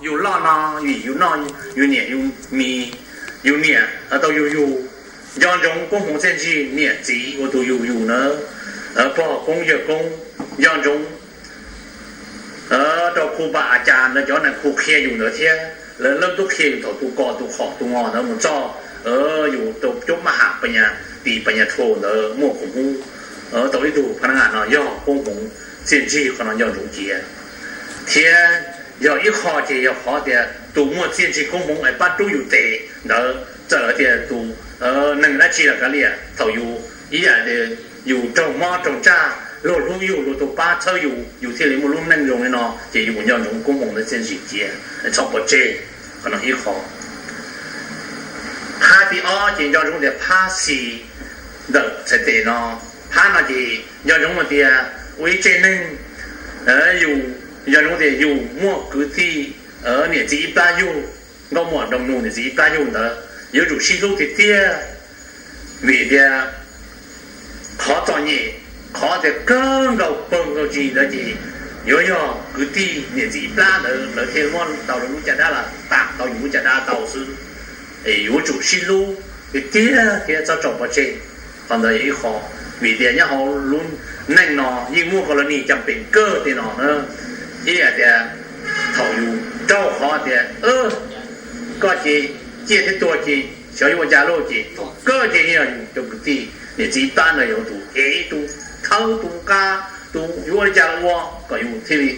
Yug loj no vim yug noj yug niam yug mis, yug niam tau yug yug. Nco ntsoov koob hmoov txiaj ntsig niam txiv ua tus yug yug ntawd, pog koob yawg koob. Nco ntsoov rau khu pa a cas ntawd cov neeg khu qhia yus ntawd thiab lawv leej twb qhia yus thaum tus kos tus qhom tus ngos ntawd mus txog yus tau coob maj ham pa nyas tis pa nyas rhuav ntawd muaj qhov hub tau ib tug phab nab no yog koob hmoov txiaj ntsig qhov no nco ntsoov cia. Thiab yog ib qho ces yog qhov tias tus muaj txiaj ntsig koob hmoov es pab rub yus tes ntawd txawm hais tias tus neeg dab tsi los kav liam thaum yus ib yam yus raug mob raug ntsaj luag hlub yus luag tus pab txhawb yus yus thiaj li muaj lub neej zoo li no ces yus nco ntsoov koob hmoov ntawd txiaj ntsig cia, txhob pov tseg. Qhov no ib qho. Phab thib ob ces nco ntsoov tias phab xis ntawm txhais tes no, phab no ces nco ntsoov tias ua ib tsev neeg yus nco ntsoov tias yus muaj kwv tij niam txiv ib plab yug, nkauj muam nraug nus niam txiv ib plab yug ntawd yuav tsum sib hlub tiag tiag. Vim tias qhov txom nyem, qhov tias kawg nkaus pawg nkaus ntsis ntawd ces yuav yog kwv tij niam txiv ib plab ntawd lawv thiaj muab tau lawv lub caj dab los tam tau yus lub caj dab tau xwb. Es yuav tsum sib hlub tiag tiag thiab txhob tso pov tseg. Qhov ntawd yog ib qho, vim tias nyob hauv lub neej no yeej muaj koj los nig cas pem kawg tej no na. Ib yam tias thaum yus raug qhov tias koj ces ciaj thiab tuag ces xyov yuav ua cas lauj ces thaum kawg ces yog yus cov kwv tij niam txiv ib plab ntawd yog tus ev tus thawb tus nqa tus yuav ua li cas los ua kom yus thiaj li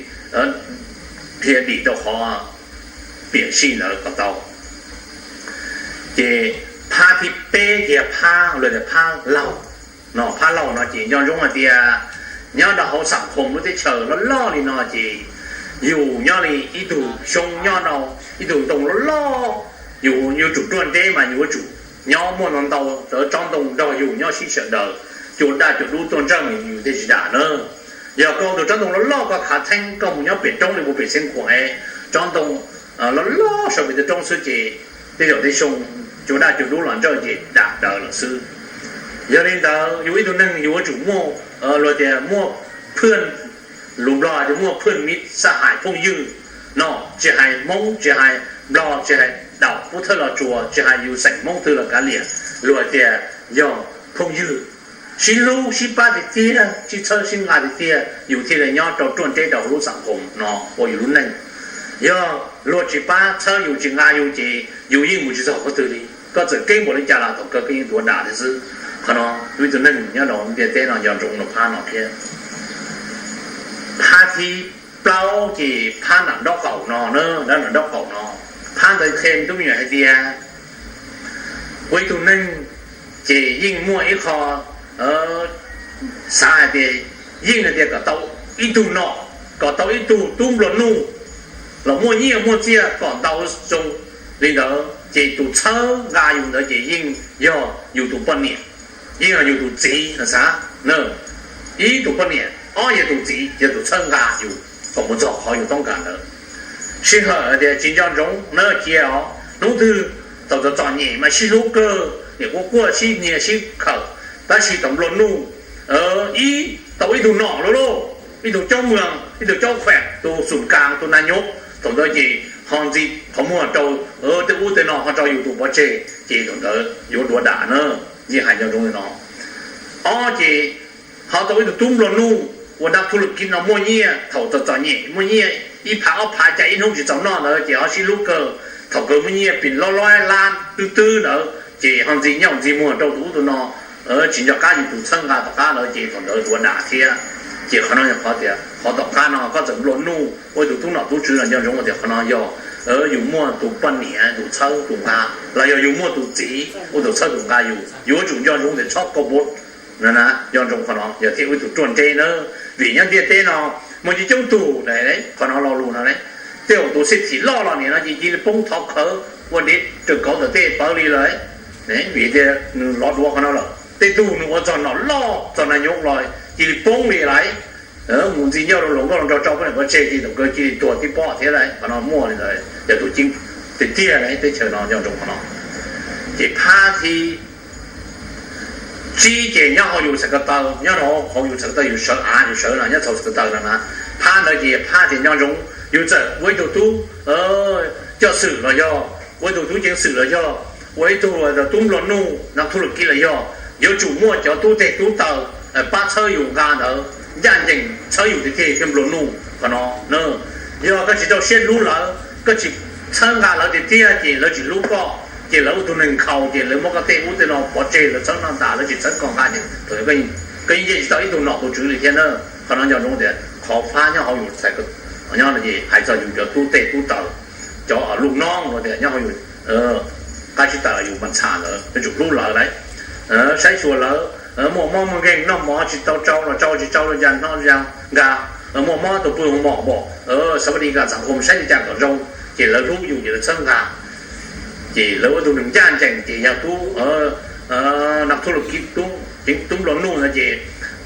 dhia dim rau qhov piam sij ntawd kom tau. Ces phab thib peb ces phab lawv tias phab laug no, phab laug no ces nco ntsoov hais tias nyob rau hauv xam khoom lub teb chaws loj loj li no ces yus nyob li ib tug xyoo nyob rau ib tug ntoo loj loj, yus yuav tsum ruaj nreb mas yus yuav tsum nyob muaj ntau ntau cov tsob ntoo nrog yus nyob sib sawv daws, cua daj cua dub tuaj ntsawj mas yus thiaj tsis dam na. Yog koj tus tsob ntoo loj loj koj khav theeb koj mus nyob pem roob li mus pem Xeev Khuam es tsob ntoo loj loj saum pem tej roob xwb ces tej zaum tej xyoo cua daj cua dub los ntsawj ces dam daws lawm xwb. Yog li ntawd yus ib tug neeg yus yuav tsum muaj, luag tias muaj phwj, lus Nplog tias muaj phwj miv xab hais phooj ywg no, tsis hais Hmoob tsis hais Nplog tsis hais daum pub thawj los tsuas tsis hais yus xeem Hmoob twg los kav liam, luag tias yog phooj ywg, sib hlub sib pab tiag tiag sib txhawb sib nqa tiag tiag yus thiaj li nyob rau ruaj nreb rau hauv lub xam khoom no ua yus lub neej. Yog luag tsis pab txhawb yus tsis nqa yus ces yus yeej mus tsis txog qhov twg li. Koj txawm keeb npaum li cas los thaum kawg koj yeej tuav dam thiab xwb. Qhov no ib tug neeg nyob rau ntiaj teb no nco ntsoov rau phab no thiab. Phab thib plaub ces phab nram nraub qaum no na, nram nraub qaum no, phab ntawd qhia tub me nyuam hais tias ua ib tug neeg ces yeej muaj ib qho xav hais tias yeej hais tias kom tau ib tug nom, kom tau ib tug tub nplua nuj los muaj nyiaj muaj txiaj kom ntau zoo li ntawd ces tus txhawb nqa yus ntawd ces yeej yog yus tus poj niam, yeej yog yus tus txiv xav na. Ib tus poj niam, ob yog tus txiv yog tus txhawb nqa yus kom mus txog qhov yus toob kas ntawd. Sij hawm tias tsis nco ntsoov na cia os, hnub twg thaum txom txom nyem mas sib hlub kawg, niam quaj quaj sib nyiag sib khawm, tab sis thaum nplua nuj ib tau ib tug nom lauj lauj, ib tug coob muag ib tug coob khuam tus xum kas tus nas nyuj, thaum ntawd ces ho ntxiv qhov muag rau tej ub tej no ho rau yus tus pov tseg ces thaum ntawd yuav duav dam na. Yeej hais nco ntsoov li no. Ob ces ho tau ib tug tub nplua nuj ua dab thuj lwm kib no muaj nyiaj, thaum txom txom nyem muaj nyiaj ib phav ob phav cas ib hnub tsis txaus noj ntawd ces ho sib hlub kawg, thaum kawg muaj nyiaj pis lob lob lab twb twb ntawd ces ho ntxiv nyiaj ntxiv muag rau tus ub tus no, tsis nco qab yus tus txhawb nqa tom qab ntawd ces thaum ntawd duav dam thiab. Ces qhov no yog qhov tias qhov tom qab no koj txawm nplua nuj ua tus tub nom tub tswv los nco ntsoov tias qhov no yog yus muaj tus poj niam tus txhawb tus nqa, los yog yus muaj tus txiv ua tus txhawb tus nqa yus, yuav tsum nco ntsoov tias txhob kau npua na. Nco ntsoov qhov no yog thiaj ua tus ruaj nreb na. Vim nyob ntiaj teb no muaj coob coob tug, qhov no lo lus no, tej zaum tus xib thim loj los nim no ces cia li poob thov khawv ua dev raws kauv ntawm tej pawv li lawm. Vim tias nws lov duav qhov no lawm, tej tug nws ua txog nom loj txog nas nyuj los cia li poob li lawm. Mus ntxiv ncauj rau hluas nkauj hluas nraug rau poj niam pov tseg ces thaum kawg cia li tuag tib pob thiab lawm. Qhov no muaj li ntawd yog tus ceeb tiag tiag teb chaws no nco ntsoov qhov no. Ces phab thib tsib ces nyob hauv yus xav ko taw, nyob hauv yus xav ko taw yus sawv av yus sawv no nyob txog xav ko taw no na. Phab ntawd ces phab tias nco ntsoov Yus txawm ua ib tug tub coj xwm los yog, ua ib tug tub ceev xwm los yog, ua ib tug tub nplua nuj no thuj lus kiv los yog, yuav tsum muaj cov tub teg tub taw pab txhawb yus nqa ntawd, ncaj ncees txhawb yus tiag tiag thiaj nplua nuj qhov no. Yog koj tsis rau siab hlub lawv, koj tsis txhawb nqa lawv tiag tiag ces lawv tsis hlub koj, ces lawv ua tus neeg nkhaus ces lawv muab koj tej ub tej no pov tseg, lawv txhawb noj tas lawv tsis txhawb koj nqa ces thaum koj yeej nce tsis tau ib tug nom tus tswv li thiab na. Qhov no nco ntsoov tias qhov fab nyob hauv yus txhais nyob no ces hais txog yus cov tub teg tub taw, cov lus no tias nyob hauv yus qab tsib taw yus mas ntxhais ntawd yuav tsum hlub lawv lauj, saib xyuas lawv, muaj mob muaj nkeeg noj mov tsis tau tsau los tsau, tsis tsau los ya noj ya nqa, muaj mob tus pw hu mom npaum xav li kas txam khum saib li cas kom zoo, ces lawv hlub yus ces lawv txhawb nqa, ces lawv ua tus neeg ncaj ncees ces yog tub no thuj lus kiv, tub nplua nuj no ces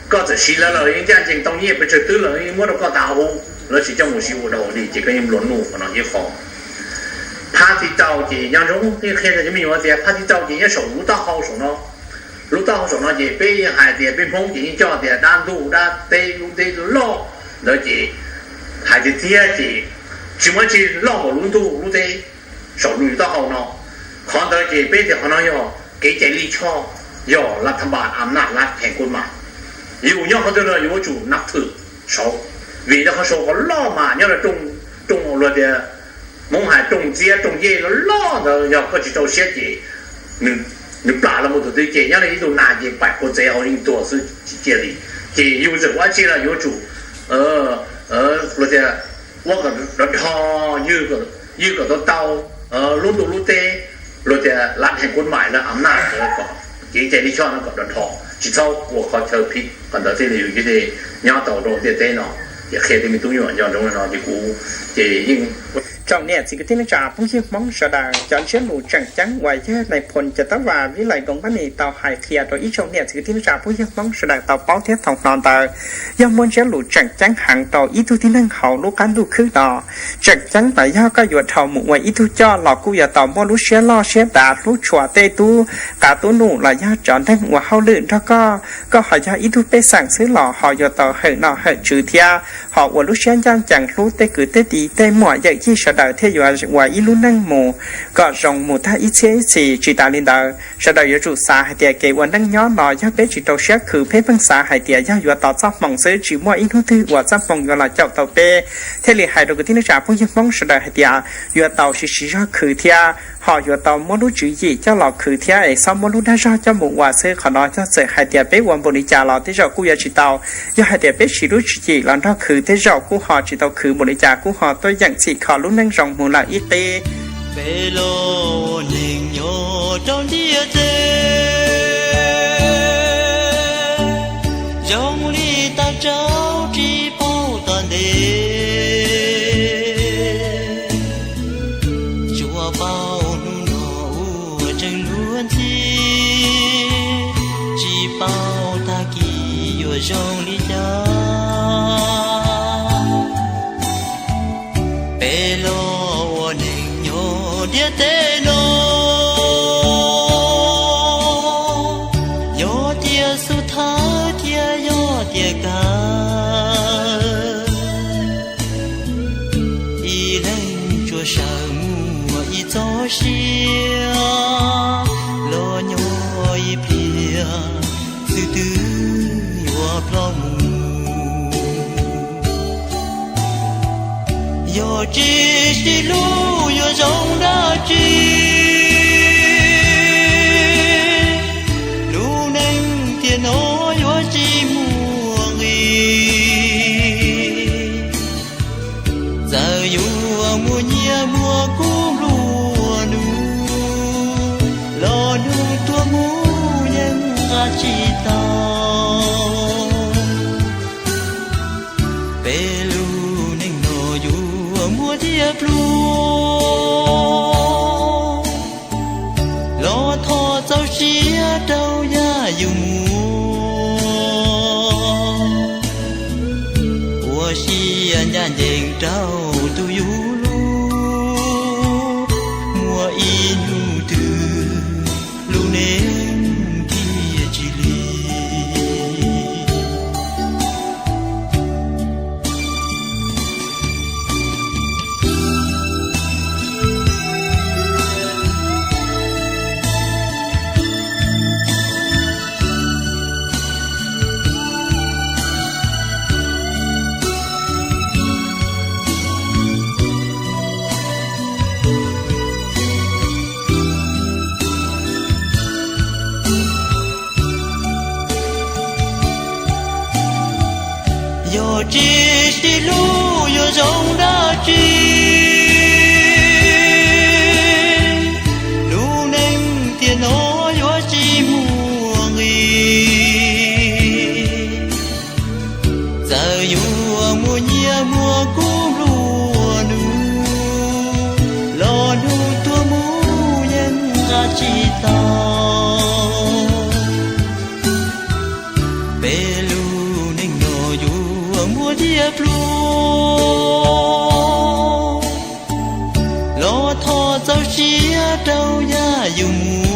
koj txawm siv lawv los yeej ncaj ncees tau nyiaj pes tsawg twb lawv yeej muab rau koj tas huv, lawv tsis coj mus siv ua dog ua dig ces koj yeej nplua nuj qhov no ib qho. Phab thib rau ces nco ntsoov ib qhia rau cov me nyuam tias phab thib rau ces nyob saum lub taub hau saum no. Lub taub hau saum no ces peb yeej hais tias peb Hmoob ces yeej coj tias dab ntuj dab teb lub teb loj ntawd ces hais tiag tiag ces tsis muaj dab tsi loj npaum lub ntuj lub teb saum lub taub hau no. Qhov ntawd ces peb tias qhov no yog kev cai lij choj, yog lav thas npas am naj lav pheem kuj mas. Yus nyob qhov twg no yus yuav tsum nab thwm saud, vim rau qhov saud qhov loj mas nyob rau rooj, luag tias Hmoob hais rooj txiab rooj yej loj loj ntawd yog koj tsis rau siab ces nws plam los mus tus twg ces nyob li ib tug nas ces pais kua txev hauv yeej tuag xwb tsis ciaj li. Ces yus txawm ua dab tsi los yuav tsum, luag tias ua kom dho dho, ywg kom tau tau lub ntuj lub teb, luag tias lav pheem kuj mas lawv am naj ntawd kom kev cai lij choj no kom dho dho, tsis txhob ua qhov chaw phim, qhov ntawd thiaj li yus thiaj li nyob tau rau ntiaj teb no. Ces qhia tej me tub nyuam nco ntsoov li no ces kuv ces yeej tsoom niam txiv kwv tij neej tsa phooj ywg Hmoob sawv daws, cov ntsiab lus tseem ceeb uas yawg nais phoo Cov Tab Vas Vib Lais Nkoos Pab Nis tau hais qhia rau ib tsoom niam txiv kwv tij neej tsa phooj ywg Hmoob sawv daws tau paub thiab tau hnov ntawd, yog muaj ntsiab lus tseem ceeb heev rau ib tug tib neeg hauv lub qab ntuj khwb no. Tseem ceeb mas yog koj yuav dhau mus ua ib tug coj los kuj yuav tau muaj lub siab loj siab dav hlub tshua tej tub qav tub num los yog cov neeg ua hauj lwm nrog koj. Koj ho yog ib tug pej xeem xwb los ho yuav tau hawm nom hawm tswv thiab ho ua lub siab ncaj ncees hlub tej kwv tej tij tej muam yawm yij sawv daws thiaj yuav ua ib lub neej mus kom zoo mus tag ib txhiab ib txhis. Tsis tas li ntawd, sawv daws yuav tsum xav hais tias kev ua neej nyob no yog peb tsis rau siab khwv, peb pheej xav hais tias yog yuav tos txoj hmoo xwb, tsis muaj ib hnub twg uas txoj hmoo yuav los caum tau peb. Thiaj li hais rau kwv tij neej tsa phooj ywg Hmoob sawv daws hais tias yuav tau siv siv zog khwv thiab ho yuav tau muab lub tswv yim coj los khwv thiab es txhob muab lub dag zog coj mus ua xwb. Qhov no yog txawm hais tias peb ua npaum li cas los tej zaum kuj yuav tsis tau. Yog hais tias peb siv lub tswv yim los nrog khwv tej zaum kuj ho tsis tau khwv, npaum li cas kuj ho tuaj yeem txhim kho lub neej zoo mus lawm ib qib. Peb los ua neeg nyob rau ntiaj teb, zoo li tag tsaub tsis paub tom ntej. Tsuas paub hnub no uas tseem luag ntxhi, tsis paub tag kis yuav zoo li cas. Peb los ua neeg nyob ntiaj teb no, yog tias xub thawj thiab yog tias kawg, ib leeg tsuas sawv muaj ib txoj sia, los nyob ib pliag xwb twb yuav ploj mus. Yog tsis sib hlub yuav zoo dab tsi, lub neej tiam no yuav tsis muaj nqis. Txawm yuav muaj nyiaj muaj kub nplua nuj, los hnub tuag mus yeej nqa tsis tau. Peb lub neej no yuav muaj tiaj pluag, los thov txaus siab rau yaj yus mus, ua siab ncaj ncees rau tus yus hlub, muaj ib hnub twg lub neej thiaj tsis lig. Zoo dab tsi lub neej tiam no yuav tsis muaj nqis. Txawm yuav muaj nyiaj muaj kub nplua nuj los hnub tuag mus yeej nqa tsis tau. Peb lub neej no yuav muaj diav dluab los thov txaus siab rau yam yus muaj.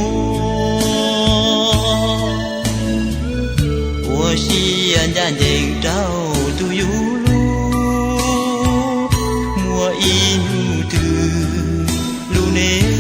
Ua siab ncaj ncees rau tus yus hlub, muaj ib hnub twg lub neej